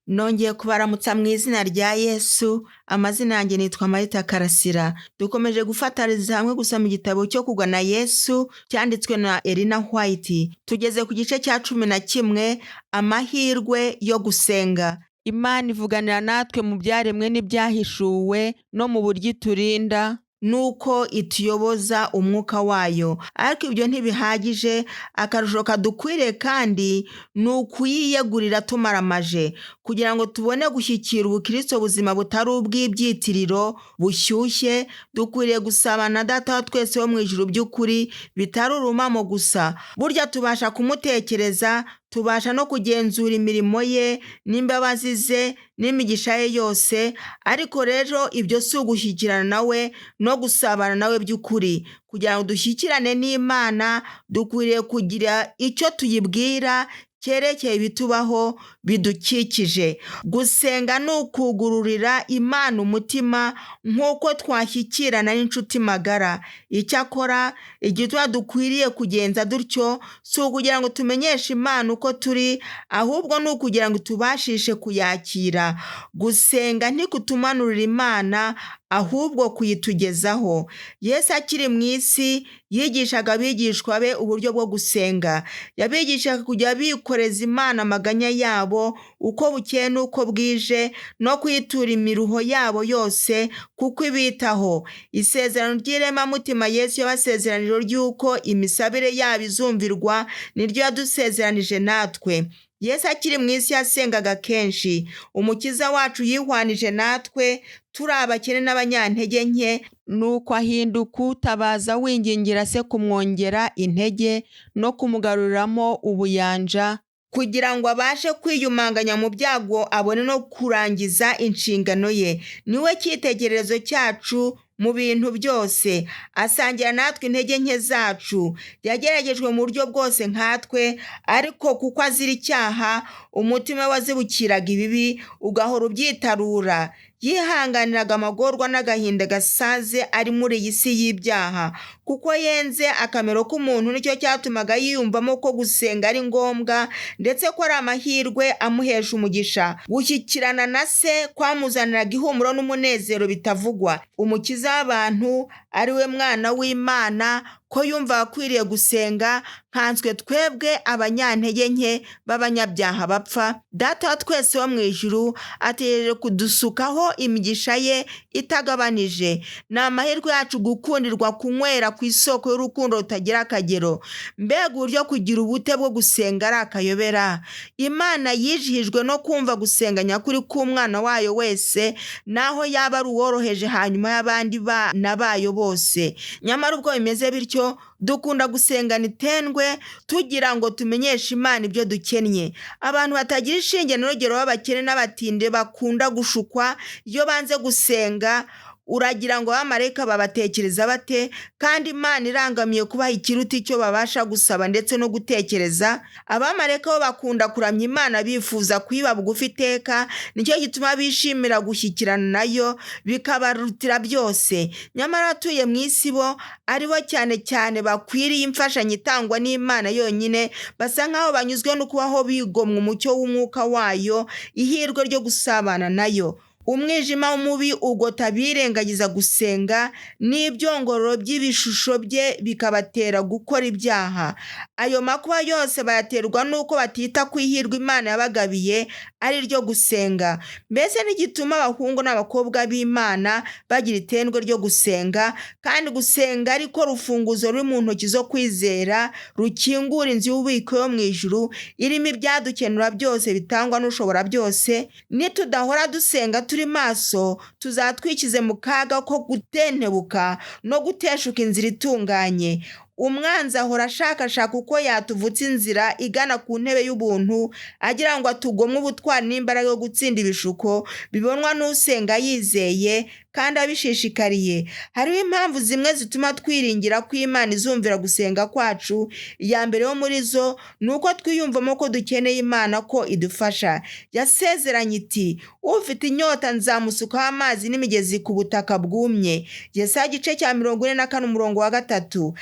Nongeye kubaramutsa mu izina rya Yesu, amazina yanjye nitwa Marita Karasira. Dukomeje gufatariza hamwe gusoma igitabo cyo kugana Yesu cyanditswe na Elena White. Tugeze ku gice cya 11, amahirwe yo gusenga. Imana ivuganira natwe mu byaremwe n'ibyahishuwe no mu buryo iturinda nuko ituyoboza umwuka wayo. Ariko ibyo ntibihagije, akarusho kadukwiriye kandi ni ukuyiyegurira tumaramaje, kugira ngo tubone gushyikira ubukristo buzima butari ubw'ibyitiriro bushyushye. Dukwiriye gusabana na Data wa twese wo mu ijuru by'ukuri, bitari urumamo gusa. Burya tubasha kumutekereza, tubasha no kugenzura imirimo ye n'imbabazi ze n'imigisha ye yose, ariko rero ibyo si ugushyikirana nawe no gusabana nawe by'ukuri. Kugira ngo dushyikirane n'Imana, dukwiriye kugira icyo tuyibwira cyerekeye ibitubaho bidukikije. Gusenga ni ukugururira Imana umutima nk'uko twashyikirana n'inshuti magara. Icyakora igituma dukwiriye kugenza dutyo si ukugira ngo tumenyeshe Imana uko turi, ahubwo ni ukugira ngo tubashishe kuyakira. Gusenga ntikutumanurira Imana, ahubwo kuyitugezaho. Yesu akiri mu isi yigishaga abigishwa be uburyo bwo gusenga. Yabigishaga kujya bikoreza Imana amaganya yabo uko bukeye n'uko bwije, no kuyitura imiruho yabo yose kuko ibitaho. Isezerano ry'iremamutima Yesu yabasezeranije ry'uko imisabire yabo izumvirwa niryo yadusezeranije natwe. Yesu akiri mu isi yasengaga kenshi. Umukiza wacu yihwanije natwe, turi abakene n'abanyantege nke, nuko ahinduka utabaza wingingira se kumwongera intege no kumugaruriramo ubuyanja, kugira ngo abashe kwiyumanganya mu byago abone no kurangiza inshingano ye. Niwe cyitegererezo cyacu mu bintu byose, asangira natwe intege nke zacu. Yageragejwe mu buryo bwose nkatwe, ariko kuko azira icyaha, umutima we wazibukiraga ibibi, ugahora ubyitarura. Yihanganiraga amagorwa n'agahinda gasaze ari muri iyi si y'ibyaha. Kuko yenze akamero k'umuntu, nicyo cyatumaga yiyumvamo ko gusenga ari ngombwa, ndetse ko ari amahirwe amuhesha umugisha. Gushyikirana na se kwamuzaniraga ihumuro n'umunezero bitavugwa. Umukiza w'abantu ari we Mwana w'Imana, ko yumva akwiriye gusenga nkanswe twebwe abanyantege nke b'abanyabyaha bapfa. Data wa twese wo mu ijuru ategereje kudusukaho imigisha ye itagabanije. Ni amahirwe yacu gukundirwa kunywera ku isoko y'urukundo rutagira akagero. Mbega uburyo kugira ubute bwo gusenga ari akayobera! Imana yijihijwe no kumva gusenga nyakuri k'umwana wayo wese, naho yaba ari uworoheje hanyuma y'abandi bana bayo bose. Nyamara ubwo bimeze bityo, dukunda gusengana itendwe tugira ngo tumenyeshe Imana ibyo dukennye. Abantu batagira ishinge n'urugero b'abakene n'abatinde bakunda gushukwa iyo banze gusenga. Uragira ngo abamarayika babatekereza bate, kandi Imana irangamiye kubaha ikiruta icyo babasha gusaba ndetse no gutekereza? Abamarayika bo bakunda kuramya Imana bifuza kuyiba bugufi iteka, nicyo gituma bishimira gushyikirana nayo bikabarutira byose. Nyamara abatuye mu isi bo ari bo cyane cyane bakwiriye imfashanyo itangwa n'Imana yonyine, basa nk'aho banyuzwe no kubaho bigomwa umucyo w'umwuka wayo, ihirwe ryo gusabana nayo. Umwijima mubi ugota birengagiza gusenga, n'ibyongororo by'ibishusho bye bikabatera gukora ibyaha. Ayo makuba yose bayaterwa n'uko batita ku ihirwe Imana yabagabiye ari ryo gusenga. Mbese ntigituma abahungu n'abakobwa b'Imana bagira itendwe ryo gusenga, kandi gusenga ariko rufunguzo ruri mu ntoki zo kwizera, rukingura inzu y'ububiko yo mu ijuru irimo ibyadukenura byose bitangwa n'ushobora byose. Nitudahora dusenga turi maso, tuzatwikize mu kaga ko gutentebuka no guteshuka inzira itunganye. Umwanzi ahora ashakashaka uko yatuvutsa inzira igana ku ntebe y'ubuntu, agira ngo atugomwe ubutwari n'imbaraga yo gutsinda ibishuko bibonwa n'usenga yizeye kandi abishishikariye. Hariho impamvu zimwe zituma twiringira ko Imana izumvira gusenga kwacu. Iya mbere yo muri zo ni uko twiyumvamo ko dukeneye Imana ko idufasha. Yasezeranye iti: ufite inyota nzamusukaho amazi n'imigezi ku butaka bwumye. Yesaya igice cya 44 umurongo wa 3.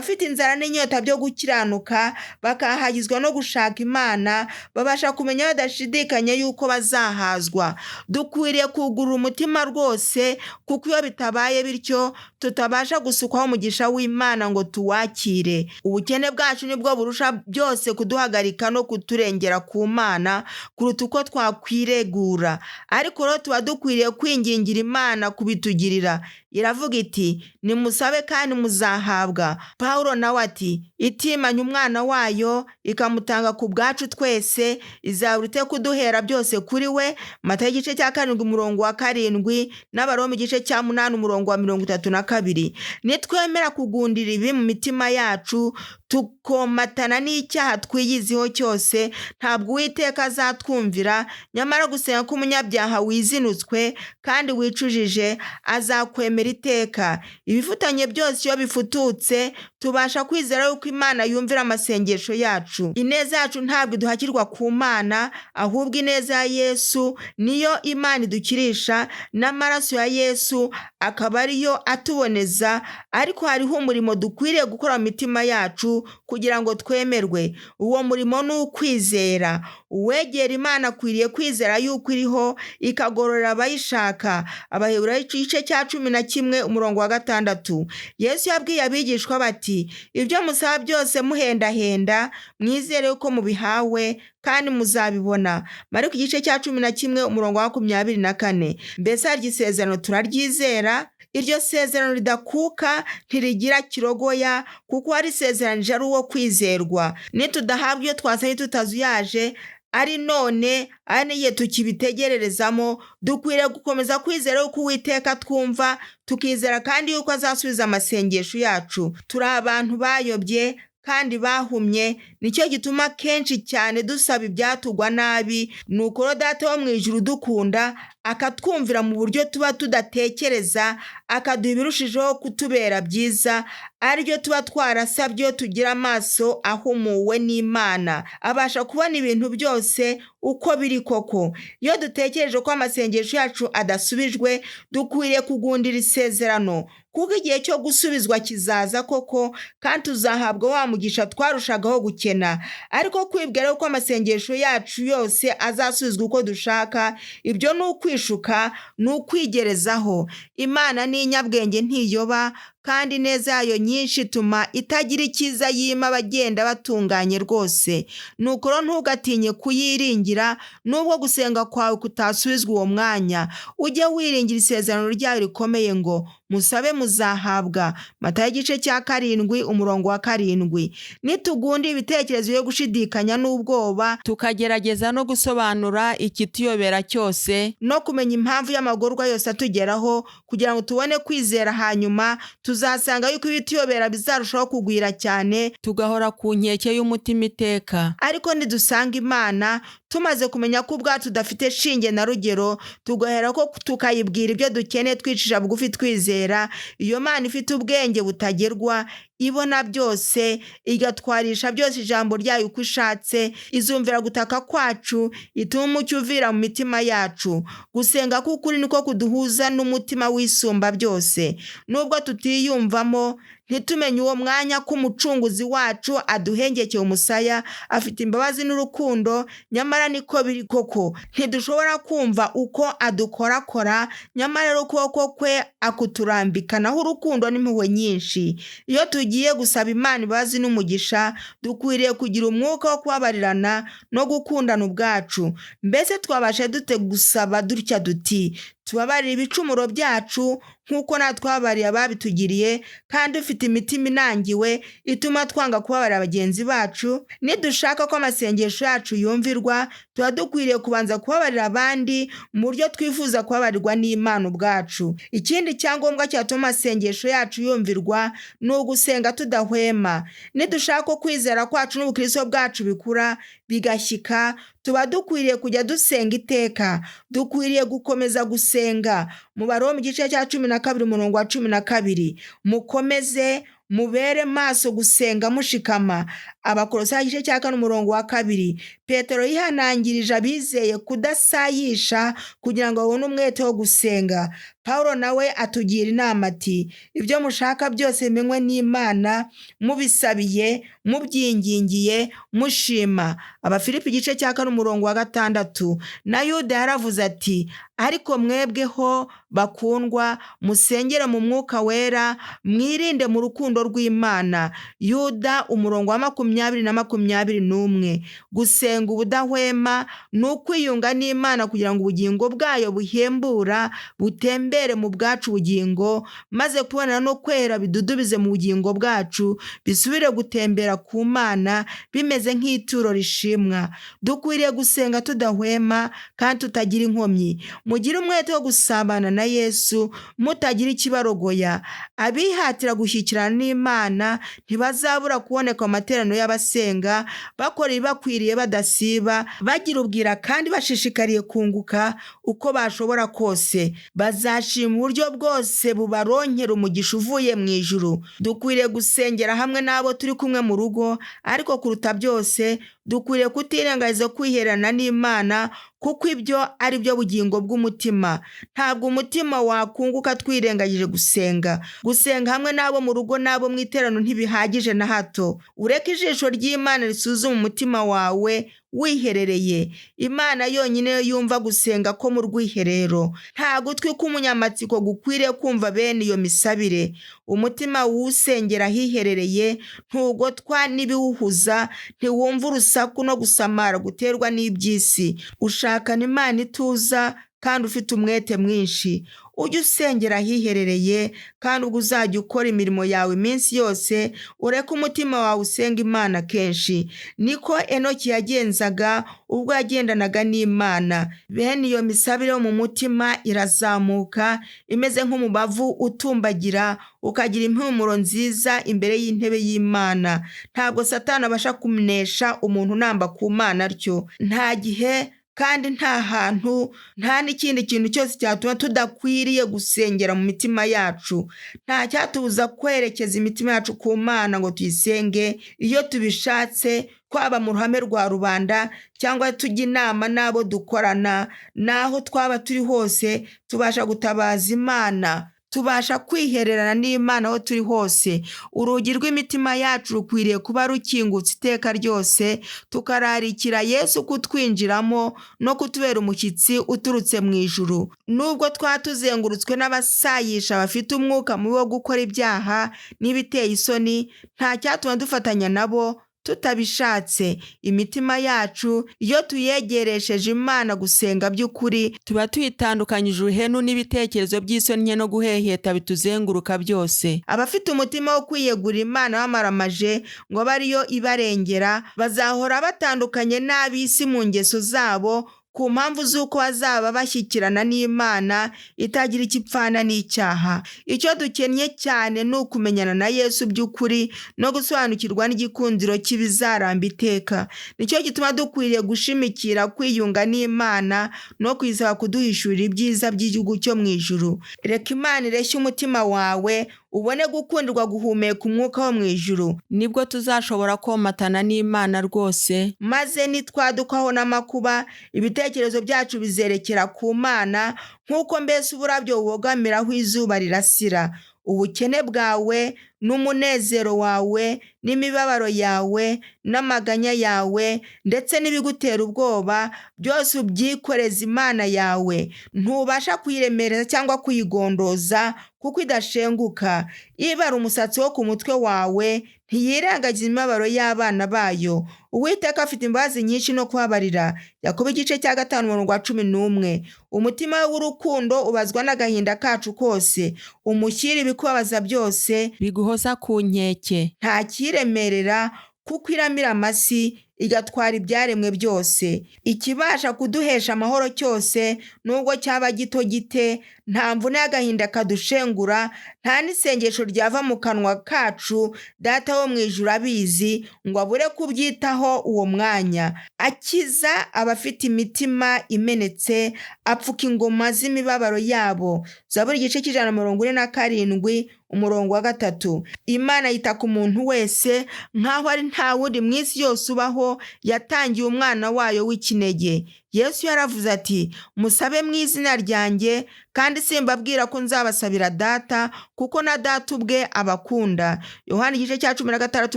Abafite inzara n'inyota byo gukiranuka bakahagizwa no gushaka Imana, babasha kumenya badashidikanya yuko bazahazwa. Dukwiriye kugurura umutima rwose, kuko iyo bitabaye bityo tutabasha gusukwaho umugisha w'Imana ngo tuwakire. Ubukene bwacu nibwo burusha byose kuduhagarika no kuturengera ku Mana kuruta uko twakwiregura. Ariko rero tuba dukwiriye kwingingira Imana kubitugirira. Iravuga iti nimusabe kandi muzahabwa. Pawulo nawe ati itimanye umwana wayo ikamutanga ku bwacu twese, izabura ite kuduhera byose kuri we. Matayo igice cya 7 umurongo wa 7 n'Abaroma igice cya 8 umurongo wa 32. Nitwemera kugundira ibi mu mitima yacu, tukomatana n'icyaha twiyiziho cyose, ntabwo Uwiteka azatwumvira. Nyamara gusenga k'umunyabyaha wizinutswe kandi wicujije azakwemera iteka. Ibifutanye byose iyo bifututse, tubasha kwizera yuko Imana yumvira amasengesho yacu. Ineza yacu ntabwo iduhakirwa ku Mana, ahubwo ineza ya Yesu niyo Imana idukirisha, n'amaraso ya Yesu akaba ariyo atuboneza. Ariko hariho umurimo dukwiriye gukora mu mitima yacu kugira ngo twemerwe. Uwo murimo ni ukwizera. Uwegera Imana akwiriye kwizera yuko iriho, ikagororera abayishaka. Abaheburayo igice cya 11 umurongo wa 6. Yesu yabwiye abigishwa bati ibyo musaba byose muhendahenda, mwizere yuko mubihawe kandi muzabibona. Mariko igice cya 11 umurongo wa 24. Mbese harya isezerano turaryizera? Iryo sezerano ridakuka ntirigira kirogoya, kuko warisezeranije ari uwo kwizerwa. Nitudahabwa iyo twasabye tutazuyaje, ari none ari n'igihe tukibitegererezamo, dukwiriye gukomeza kwizera yuko Uwiteka twumva, tukizera kandi yuko azasubiza amasengesho yacu. Turi abantu bayobye kandi bahumye, nicyo gituma kenshi cyane dusaba ibyatugwa nabi. Nuko rero Data wo mu ijuru udukunda akatwumvira mu buryo tuba tudatekereza, akaduha ibirushijeho kutubera byiza, aribyo tuba twarasabye iyo tugira amaso ahumuwe n'Imana. Abasha kubona ibintu byose uko biri koko. Iyo dutekereje ko amasengesho yacu adasubijwe, dukwiriye kugundira isezerano, kuko igihe cyo gusubizwa kizaza koko, kandi tuzahabwa wa mugisha twarushagaho gukena. Ariko kwibwira ko amasengesho yacu yose azasubizwa uko dushaka, ibyo ni ukwishuka, ni ukwigerezaho. Imana ni inyabwenge ntiyoba, kandi ineza yayo nyinshi ituma itagira icyiza yima abagenda batunganye rwose. Nuko rero ntugatinye kuyiringira, nubwo gusenga kwawe kutasubizwa uwo mwanya. Ujye wiringira isezerano ryayo rikomeye ngo musabe muzahabwa. Matayo igice cya 7 umurongo wa 7. Nitugunda ibitekerezo byo gushidikanya n'ubwoba, tukagerageza no gusobanura ikituyobera cyose no kumenya impamvu y'amagorwa yose atugeraho, kugira ngo tubone kwizera, hanyuma tuzasanga yuko ibituyobera bizarushaho kugwira cyane, tugahora ku nkeke y'umutima iteka. Ariko nidusanga Imana tumaze kumenya ko ubwacu tudafite shinge na rugero, tugahera ko tukayibwira ibyo dukeneye twicisha bugufi twizera, iyo Mana ifite ubwenge butagerwa, ibona byose, igatwarisha byose ijambo ryayo uko ishatse, izumvira gutaka kwacu, ituma umucyo uvira mu mitima yacu. Gusenga k'ukuri niko kuduhuza n'umutima wisumba byose. Nubwo tutiyumvamo, ntitumenye uwo mwanya ko umucunguzi wacu aduhengekeye umusaya, afite imbabazi n'urukundo, nyamara niko biri koko. Ntidushobora kumva uko adukorakora, nyamara rero ukuboko kwe akuturambikanaho urukundo n'impuhwe nyinshi. Iyo tugiye gusaba Imana imbabazi n'umugisha, dukwiriye kugira umwuka wo kubabarirana no gukundana ubwacu. Mbese twabasha dute gusaba dutya duti tubabarire ibicumuro byacu nk'uko natwe twababariye ababitugiriye, kandi dufite imitima inangiwe ituma twanga kubabarira bagenzi bacu? Nidushaka ko amasengesho yacu yumvirwa, tuba dukwiriye kubanza kubabarira abandi mu buryo twifuza kubabarirwa n'Imana ubwacu. Ikindi cyangombwa cyatuma amasengesho yacu yumvirwa ni ugusenga tudahwema. Nidushaka ko kwizera kwacu n'ubukristo bwacu bikura bigashyika, tuba dukwiriye kujya dusenga iteka. Dukwiriye gukomeza gusenga. Mu Baroma igice cya 12 umurongo wa 12, mukomeze mubere maso gusenga mushikama. Abakolosayi igice cya 4 umurongo wa 2. Petero yihanangirije abizeye kudasayisha kugira ngo babone umwete wo gusenga. Pawulo nawe atugira inama ati ibyo mushaka byose bimenywe n'Imana, mubisabiye, mubyingingiye, mushima. Abafilipi igice cya 4 umurongo wa 6. Na Yuda yaravuze ati ariko mwebweho bakundwa, musengere mu mwuka wera, mwirinde mu rukundo rw'Imana. Yuda umurongo wa 20 na 21. Gusenga ubudahwema ni ukwiyunga n'Imana kugira ngo ubugingo bwayo buhembura butembere mu bwacu ubugingo, maze kubonana no kwera bidudubize mu bugingo bwacu, bisubire gutembera ku Mana bimeze nk'ituro rishimwa. Dukwiriye gusenga tudahwema kandi tutagira inkomyi. Mugire umwete wo gusabana na Yesu mutagira ikibarogoya. Abihatira gushyikirana n'Imana ntibazabura kuboneka mu materaniro y'abasenga, bakora ibibakwiriye badasiba, bagira ubwira kandi bashishikariye kunguka uko bashobora kose. Bazashima uburyo bwose bubaronkera umugisha uvuye mu ijuru. Dukwiriye gusengera hamwe n'abo turi kumwe mu rugo, ariko kuruta byose dukwiriye kutirengagiza kwihererana n'Imana, kuko ibyo ari byo bugingo bw'umutima. Ntabwo umutima wakunguka twirengagije gusenga. Gusenga hamwe n'abo mu rugo n'abo mu iteraniro ntibihagije na hato. Ureke ijisho ry'Imana risuzuma umutima wawe wiherereye. Imana yonyine yo yumva gusenga ko mu rwiherero. Nta gutwi k'umunyamatsiko gukwiriye kumva bene iyo misabire. Umutima w'usengera ahiherereye ntugotwa n'ibiwuhuza, ntiwumva urusaku no gusamara guterwa n'iby'isi. Ushakana Imana ituza kandi ufite umwete mwinshi. Ujye usengera ahiherereye, kandi ubwo uzajya ukora imirimo yawe iminsi yose, ureke umutima wawe usenga Imana kenshi. Niko Enoki yagenzaga ubwo yagendanaga n'Imana. Bene iyo misabire yo mu mutima irazamuka imeze nk'umubavu utumbagira, ukagira impumuro nziza imbere y'intebe y'Imana. Ntabwo Satani abasha kunesha umuntu unamba ku Mana atyo. Nta gihe kandi nta hantu, nta n'ikindi kintu cyose cyatuma tudakwiriye gusengera mu mitima yacu. Nta cyatubuza kwerekeza imitima yacu ku Mana ngo tuyisenge iyo tubishatse, twaba mu ruhame rwa rubanda cyangwa tujya inama n'abo dukorana, n'aho twaba turi hose tubasha gutabaza Imana. Tubasha kwihererana n'Imana aho turi hose. Urugi rw'imitima yacu rukwiriye kuba rukingutse iteka ryose, tukararikira Yesu kutwinjiramo no kutubera umushyitsi uturutse mu ijuru. Nubwo twaba tuzengurutswe n'abasayisha bafite umwuka mubi wo gukora ibyaha n'ibiteye isoni, nta cyatuma dufatanya nabo tutabishatse. Imitima yacu iyo tuyegeresheje Imana gusenga by'ukuri, tuba tuyitandukanyije uruhenu n'ibitekerezo by'isoni nke no guheheta bituzenguruka byose. Abafite umutima wo kwiyegurira Imana bamaramaje ngo abe ariyo ibarengera, bazahora batandukanye n'ab'isi mu ngeso zabo, ku mpamvu z'uko bazaba bashyikirana n'Imana itagira icyo ipfana n'icyaha. Icyo dukennye cyane ni ukumenyana na Yesu by'ukuri no gusobanukirwa n'igikundiro cy'ibizaramba iteka. Nicyo gituma dukwiriye gushimikira kwiyunga n'Imana no kuyisaba kuduhishurira ibyiza by'igihugu cyo mu ijuru. Reka Imana ireshye umutima wawe, ubone gukundirwa guhumeka umwuka wo mu ijuru. Nibwo tuzashobora komatana n'Imana rwose, maze nitwadukwaho n'amakuba, ibitekerezo byacu bizerekera ku Mana, nk'uko mbese uburabyo bubogamiraho izuba rirasira. Ubukene bwawe n'umunezero wawe n'imibabaro yawe n'amaganya yawe ndetse n'ibigutera ubwoba byose ubyikoreze Imana yawe. Ntubasha kuyiremereza cyangwa kuyigondoza kuko idashenguka. Ibara umusatsi wo ku mutwe wawe, ntiyirengagiza imibabaro y'abana bayo. Uwiteka afite imbabazi nyinshi no kubabarira. Yakobo igice cya 5 umurongo wa 11. Umutima we w'urukundo ubazwa n'agahinda kacu kose. Umushyire ibikubabaza byose biguhoza ku nkeke. Nta kiremerera kuko iramira amasi igatwara ibyaremwe byose. Ikibasha kuduhesha amahoro cyose nubwo cyaba gito gite, nta mvune y'agahinda kadushengura, nta n'isengesho ryava mu kanwa kacu Data wo mu ijuru abizi ngo abure kubyitaho uwo mwanya. Akiza abafite imitima imenetse, apfuka ingoma z'imibabaro yabo. Zaburi igice 147 umurongo wa 3. Imana yita ku muntu wese nk'aho ari nta wundi mu isi yose ubaho nk'uko yatangiye umwana wayo w'ikinege. Yesu yaravuze ati: "Musabe mu izina ryanjye, kandi simbabwira ko nzabasabira Data, kuko na Data ubwe abakunda." Yohana igice cya 16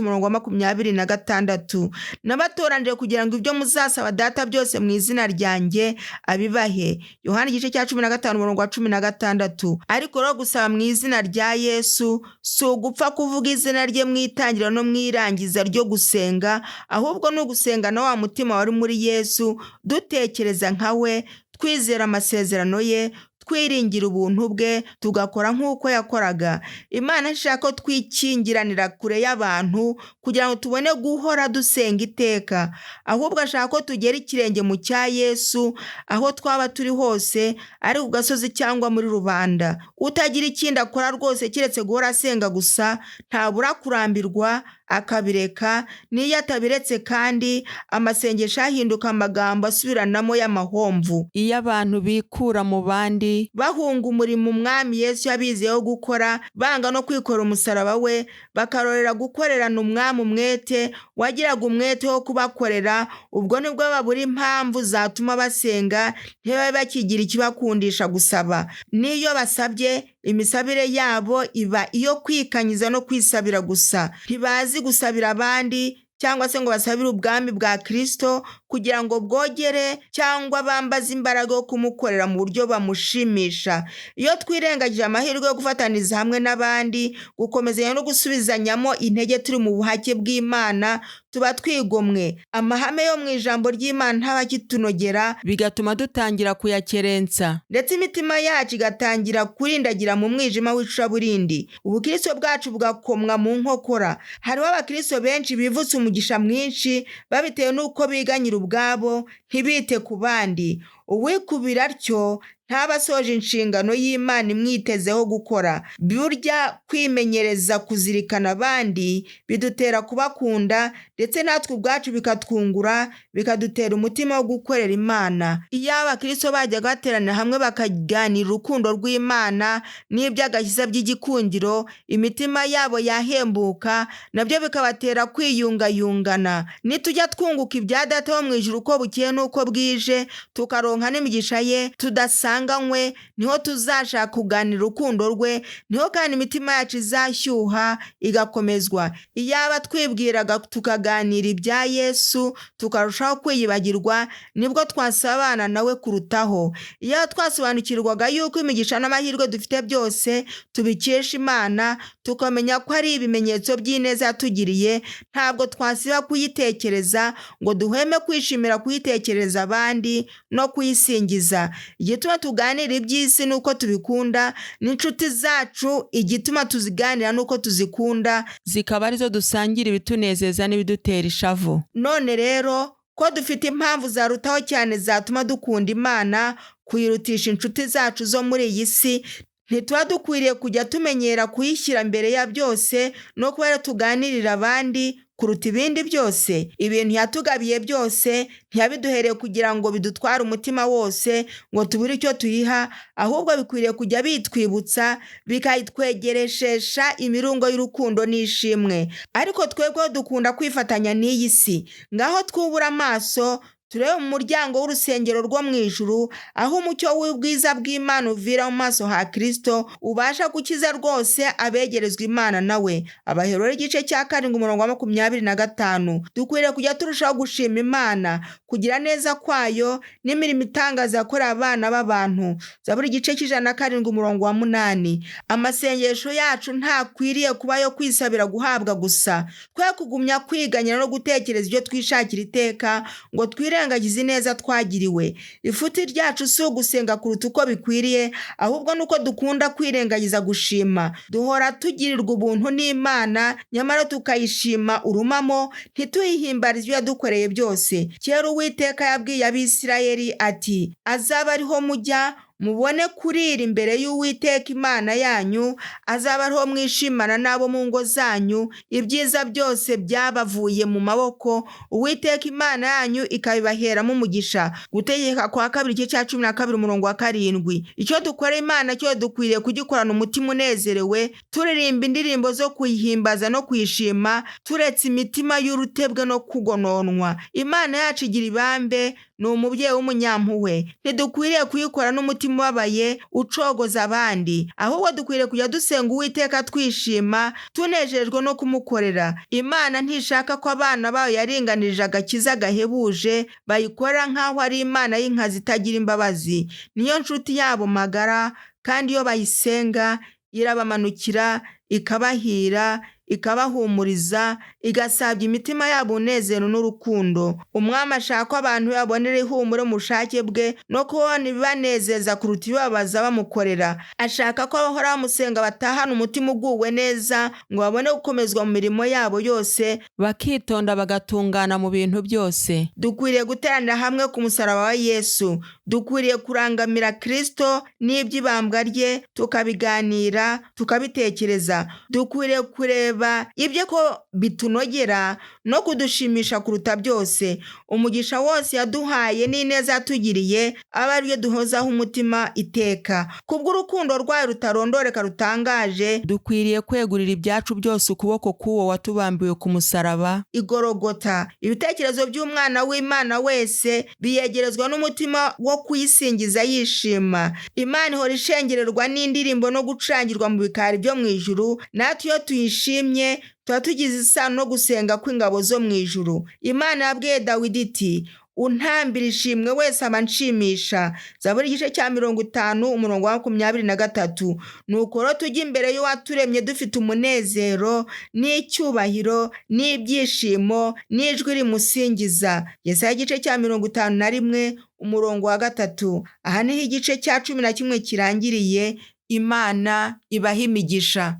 umurongo wa 26. "Nabatoranije kugira ngo ibyo muzasaba Data byose mu izina ryanjye abibahe." Yohana igice cya 15 umurongo wa 16. Ariko rero gusaba mu izina rya Yesu si ugupfa kuvuga izina rye mu itangiriro no mu irangiza ryo gusenga, ahubwo ni ugusenga na wa mutima wari muri Yesu, dutekereza nka we, twizera amasezerano ye, twiringira ubuntu bwe, tugakora nk'uko yakoraga. Imana ishaka ko twikingiranira kure y'abantu kugira ngo tubone guhora dusenga iteka, ahubwo ashaka ko tugera ikirenge mu cya Yesu aho twaba turi hose, ari ku gasozi cyangwa muri rubanda. Utagira ikindi akora rwose keretse guhora asenga gusa, ntabura kurambirwa akabireka. N'iyo atabiretse kandi, amasengesho ahinduka amagambo asubiranamo y'amahomvu. Iyo abantu bikura mu bandi, bahunga umurimo umwami Yesu yabizeyeho gukora, banga no kwikorera umusaraba we, bakarorera gukorerana umwami umwete wagiraga umwete wo kubakorera, ubwo nibwo babura impamvu zatuma basenga, ntibabe bakigira ikibakundisha gusaba. N'iyo basabye, imisabire yabo iba iyo kwikanyiza no kwisabira gusa. Ntibazi gusabira abandi cyangwa se ngo basabire ubwami bwa Kristo kugira ngo bwogere, cyangwa bambaze imbaraga yo kumukorera mu buryo bamushimisha. Iyo twirengagije amahirwe yo gufataniza hamwe n'abandi, gukomezanya no gusubizanyamo intege turi mu buhake bw'Imana, tuba twigomwe. Amahame yo mu ijambo ry'Imana ntaba akitunogera, bigatuma dutangira kuyakerensa, ndetse imitima yacu igatangira kurindagira mu mwijima w'icuraburindi, ubukristo bwacu bugakomwa mu nkokora. Hariho abakristo benshi bivutse umugisha mwinshi babitewe n'uko biganyira ubwabo, ntibite ku bandi. Uwikubira atyo ntaba asoje inshingano y'Imana imwitezeho gukora. Burya kwimenyereza kuzirikana abandi bidutera kubakunda, ndetse natwe ubwacu bikatwungura, bikadutera umutima wo gukorera Imana. Iyo abakristo bajyaga bateranira hamwe bakaganira urukundo rw'Imana n'iby'agakiza by'igikundiro, imitima yabo yahembuka, nabyo bikabatera kwiyungayungana. Nitujya twunguka ibya Data wo mu ijuru uko bukeye n'uko bwije, tukaronka n'imigisha ye tudasanganywe, niho tuzashaka kuganira urukundo rwe, niho kandi imitima yacu izashyuha igakomezwa. Iyaba twibwiraga tukaganira ibya Yesu tukarushaho kwiyibagirwa, nibwo twasabana nawe kurutaho. Iyaba twasobanukirwaga yuko imigisha n'amahirwe dufite byose tubikesha Imana, tukamenya ko ari ibimenyetso by'ineza yatugiriye, ntabwo twasiba kuyitekereza ngo duhweme kwishimira kuyitekereza abandi no kuyisingiza. Igituma tuganira iby'isi ni uko tubikunda, n'inshuti zacu igituma tuziganira ni uko tuzikunda, zikaba arizo dusangira ibitunezeza n'ibidutera ishavu. None rero ko dufite impamvu zarutaho cyane zatuma dukunda Imana kuyirutisha inshuti zacu zo muri iyi si, ntituba dukwiriye kujya tumenyera kuyishyira mbere ya byose no kuba tuganirira abandi kuruta ibindi byose? Ibintu yatugabiye byose ntiyabiduhereye kugira ngo bidutware umutima wose ngo tubure icyo tuyiha, ahubwo bikwiriye kujya bitwibutsa, bikayitwegereshesha imirungo y'urukundo n'ishimwe. Ariko twebwe dukunda kwifatanya n'iyi si. Ngaho twubura amaso turebe mu muryango w'urusengero rwo mu ijuru, aho umucyo w'ubwiza bw'Imana uvira mu maso ha Kristo, ubasha gukiza rwose abegerezwa Imana nawe. Abaherori igice cya 7 umurongo wa 25. Dukwiriye kujya turushaho gushima Imana kugira neza kwayo n'imirimo itangaza yakorewe abana b'abantu. Zaburi igice 107 umurongo wa 8. Amasengesho yacu ntakwiriye kuba ayo kwisabira guhabwa gusa. Twe kugumya kwiganyira no gutekereza ibyo twishakira iteka ngo twirengagize ineza twagiriwe. Ifuti ryacu si ugusenga kuruta uko bikwiriye, ahubwo nuko dukunda kwirengagiza gushima. Duhora tugirirwa ubuntu n'Imana, nyamara tukayishima urumamo, ntituyihimbarize ibyo yadukoreye byose. Kera Uwiteka yabwiye Abisirayeli ati: "Azabe ariho mujya Mubone kurira imbere y'Uwiteka Imana yanyu, azaba ariho mwishimana n'abo mu ngo zanyu, ibyiza byose byabavuye mu maboko, Uwiteka Imana yanyu ikabibaheramo umugisha. Gutegeka kwa kabiri igice cya 12 umurongo wa 7. Icyo dukora Imana cyo dukwiriye kugikorana umutima unezerewe, turirimba indirimbo zo kuyihimbaza no kuyishima, turetse imitima y'urutebwe no kugononwa. Imana yacu igira ibambe, ni umubyeyi w'umunyampuhwe. Ntidukwiriye kuyikora n'umutima ubabaye ucogoza abandi, ahubwo dukwiriye kujya dusenga Uwiteka twishima, tunejejwe no kumukorera. Imana ntishaka ko abana bayo yaringanirije agakiza gahebuje bayikora nk'aho ari Imana y'inkazi itagira imbabazi. Niyo nshuti yabo magara, kandi iyo bayisenga irabamanukira, ikabahira, ikabahumuriza, igasabya imitima yabo umunezero n'urukundo. Umwami ashaka ko abantu babonera ihumure mu bushake bwe no kubona ibibanezeza kuruta ibibabaza bamukorera. Ashaka ko abahora bamusenga batahana umutima uguwe neza ngo babone gukomezwa mu mirimo yabo yose, bakitonda bagatungana mu bintu byose. Dukwiriye guteranira hamwe ku musaraba wa Yesu. Dukwiriye kurangamira Kristo n'iby'ibambwa rye, tukabiganira, tukabitekereza. Dukwiriye kureba ibyo ko bitunogera no kudushimisha kuruta byose. Umugisha wose yaduhaye n'ineza yatugiriye abe ari byo duhozaho umutima iteka. Kubw'urukundo rwayo rutarondoreka rutangaje, dukwiriye kwegurira ibyacu byose ukuboko k'uwo watubambiwe ku musaraba igorogota. Ibitekerezo by'umwana w'Imana wese biyegerezwa n'umutima wo kuyisingiza yishima. Imana ihora ishengererwa n'indirimbo no gucurangirwa mu bikari byo mu ijuru, natwe iyo tuyishimye tuba tugize isano no gusenga kw'ingabo zo mu ijuru. Imana yabwiye Dawidi iti: untambira ishimwe wese aba anshimisha. Zaburi igice cya 50 umurongo wa 23. Nuko rero tujye imbere y'uwaturemye dufite umunezero n'icyubahiro n'ibyishimo n'ijwi rimusingiza. Yesaya igice cya 51 umurongo wa 3. Aha niho igice cya 11 kirangiriye. Imana ibahe imigisha.